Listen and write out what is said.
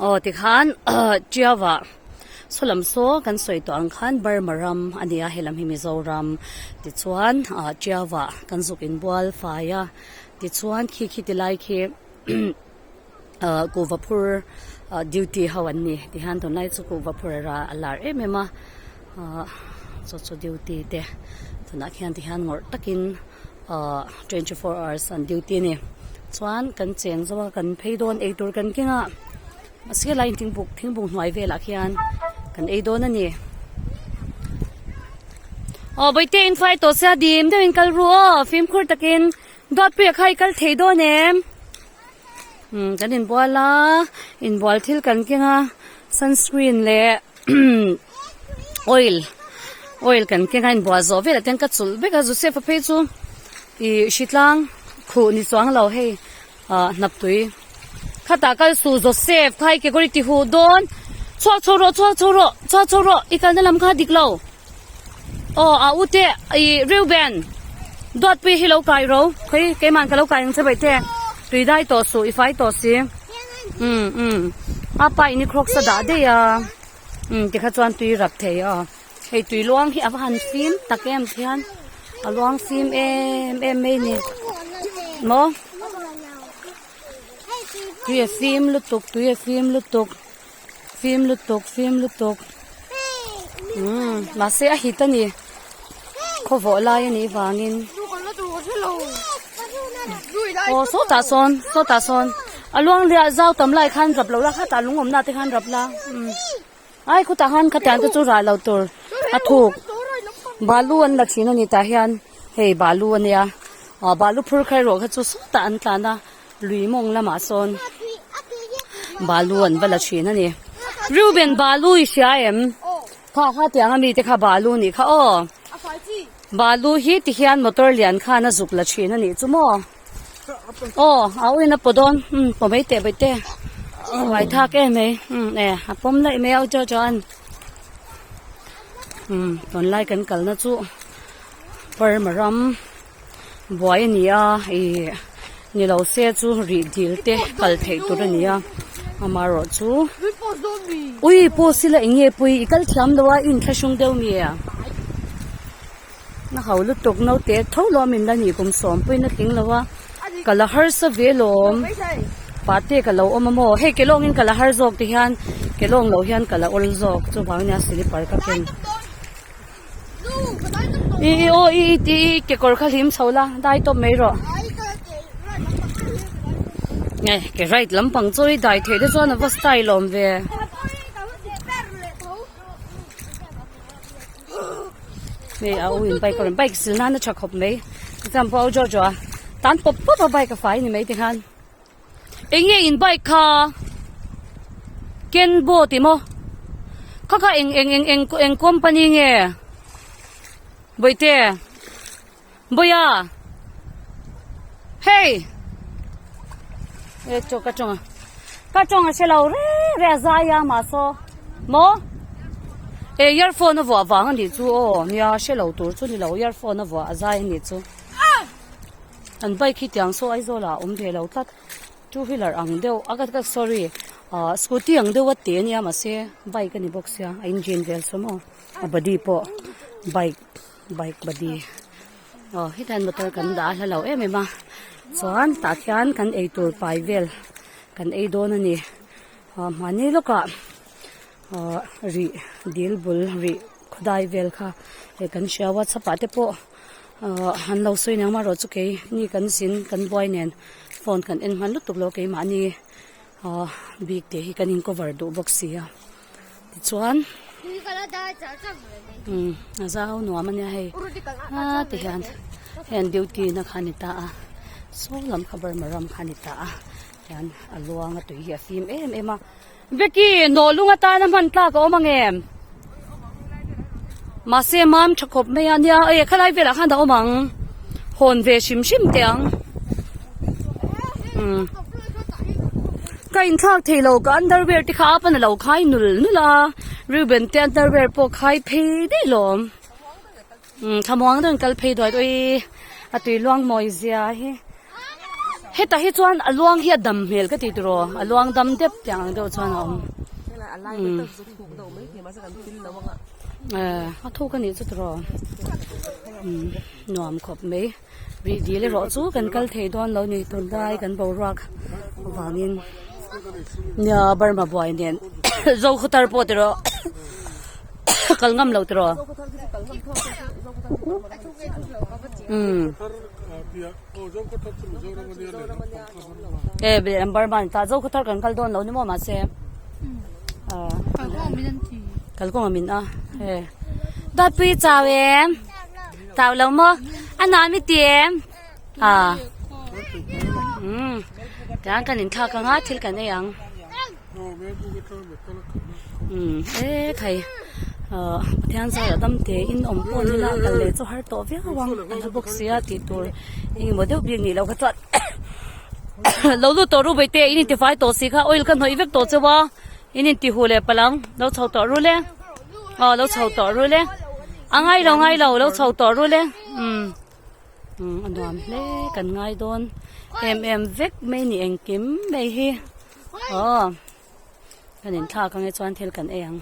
Aw tikhan Tiauva saw lam saw kan sawi tawh ang khan Burma ram a ni a helam hi Mizoram tichuan ah Tiauva kan zuk inbual fai a tichuan khi khi ti lai khi ah kuhva phur ah duty ho an ni tihian tunlai chu kuhva phur a lar em em a ah chu chu duty te tunah khian tihian ngawrh takin. Ahh 24 hours an duty a ni chuan kan cheng zo a kan phei dawn eitur kan keng a mahse helai thingbuk thingbuk hnuai velah khian kan ei dawn a ni aw bawihte in fai tawh sia dim deuhin kal ru aw fimkhur takin Duatpuia kha i kal thei dawn em umm kan inbual a inbual thil kan keng a sunscreen leh. Oil oil kan keng a inbuah zawh velah te hian ka chulh vek a Joseph a phei chu ih hritlang khuh ni chuang lo hei ah hnaptui khatah kal suh Joseph kha i kekawr i ti huh dawn chhuak chho rawh chhuak chho rawh chhuak chho rawh i kalna lam kha dik lo aw a u te ih Reuben Duatpuia hi lo kai ro khawi keimah ka lo kai ang che baihte tui dai tawh suh i fai tawh si. Umm umm a pa in i crocs a dah daih a umm tikha chuan tui rap thei a hei tui luang hi a va han fim tak em khian a luang fim em em mai a ni maw tui a fim lutuk tui a fim lutuk fim lutuk fim lutuk umm mahse a hit a ni khawvawh lai a nih vangin aw sawtah sawn sawtah sawn a luang liah zau tam lai khan rap lo la khatah lung awmna te khan rap la umm ai khutah khan khatiang te chu rah lo tur a thuk balu an la thin a ni tah hian hei balu a nia ah balu phur kha erawh kha chu sawtah an tlan a. Lui mawng lamah sawn balu an va la thin a ni. Reuben balu i hria em? Kha kha tiang ami te kha balu nih kha aw. Balu hi ti hian motor lian khan a zuk la thin a nih chu maw? Aw a uin a paw dawn umm paw mai teh bai te uai thak em mai umm e a pawm laih mai a u chuan umm tunlai kan kalna chu Burma ram. Buai a ni a ih ni lo se chu rih dil te kal theih tur a ni a amaherawh chu ui post ila eng nge pui i kal thiam lo a i inthlahrung deuh mi a na ho lutuk naute tho lawm in la nih kum sawm pawhin a tling lo a ka la harsa ve lawm pahte ka lo awm a maw hei ke lawngin ka la har zawk ti hian ke lawng loh hian ka la awl zawk chuvang nia slipper ka ken. I i aw i i ti i kekawr kha hlim chho la dai tawp mai rawh nge ke right lampang chu i dai theih te chuan a va style awm ve hei a u in bike a rawn bike sil nan a tha khawp mai chuan pawh a u jo jo a tan pawp pawp a bike a fai ni mai ti khan. Eng nge in bike kha Kenbo tih maw kha kha eng eng eng eng eng company nge Bawihte Bawiha hei e chaw ka tawng a ka tawng a hre lo reng reng a zai a mahse maw e earphone a vuah vang a nih chu aw nia hre lo tur chu ni lo earphone a vuah a zai a nih chu. An bike hi tiang saw Aizawl ah a awm ve lo tlat two wheeler ang deuh a ka sorry ah scooty ang deuh a te a nia mahse bike a ni bawk sia a engine vel saw maw a body pawh bike bike body aw hetah hian motor kan dah a hla lo em em a chuan tah khian kan eitur pai vel kan ei dawn a ni ah mahni lawkah ah rih dil bul rih khawdai vel kha hei kan hria whatsapp ah te pawh. Ahh an lo sawi nen amaherawh chu kei ni kan zin kan buai nen phone kan en hman lutuk lo keimahni ahh bik te hi kan in cover duh bawk si a tichuan umm a zau nuam a nia hei a ti hian hei an duty na kha a ni ta a saw lam kha Burma ram kha a ni ta a hian a luang a tui hi a fim em em a Vicky nawhlung atana hman tlak a awm ang em? Mahse mam tha khawp mai a nia e khalai velah khan a awm ang hawn ve hrim hrim teh ang umm ka inthlak thei lo ka underwear te kha a pan a lo khai nul nul a Reuben te underwear pawh khai phei daih lawm umm thlamuang deuhin kal phei duai duai a tui luang mawi zia hi. Hetah hi chuan a luang hi a dam hmel ka ti tiraw a luang dam dep tiang ang deuh chuan a awm. A thuk a nih chu tiraw nuam khawp mai rih dil erawh chu kan kal thei dawn lo ni tunlai kan boruak avangin nia Burma buai nen Zokhawthar pawh tiraw kal ngam lo tiraw. E lehlam Burma ni ta Zokhawthar kan kal dawn lo ni maw mahse kalkawng a min a e Dawtpui chau em chau lo maw a nuam i ti em a umm tiang kan inthlak anga thil kan ei ang. Umm e thei ahh Pathian zara dam te in awm pawh ni la kal leh chu har tawh viau ang a la bawk sia tih tur engemaw deuh bik nih loh kha chuan lo lut tawh ru baite in intifai tawh si kha oil ka hnawih vek tawh cheu a in inti huh leh palh ang lo chho tawh ru le aw lo chho tawh ru le a ngai lo ngai lo lo chho tawh ru le umm umm a nuam hle kan ngai dawn em em vek mai ni engkim mai hi. Aw kan inthlak ange chuan thil kan ei ang.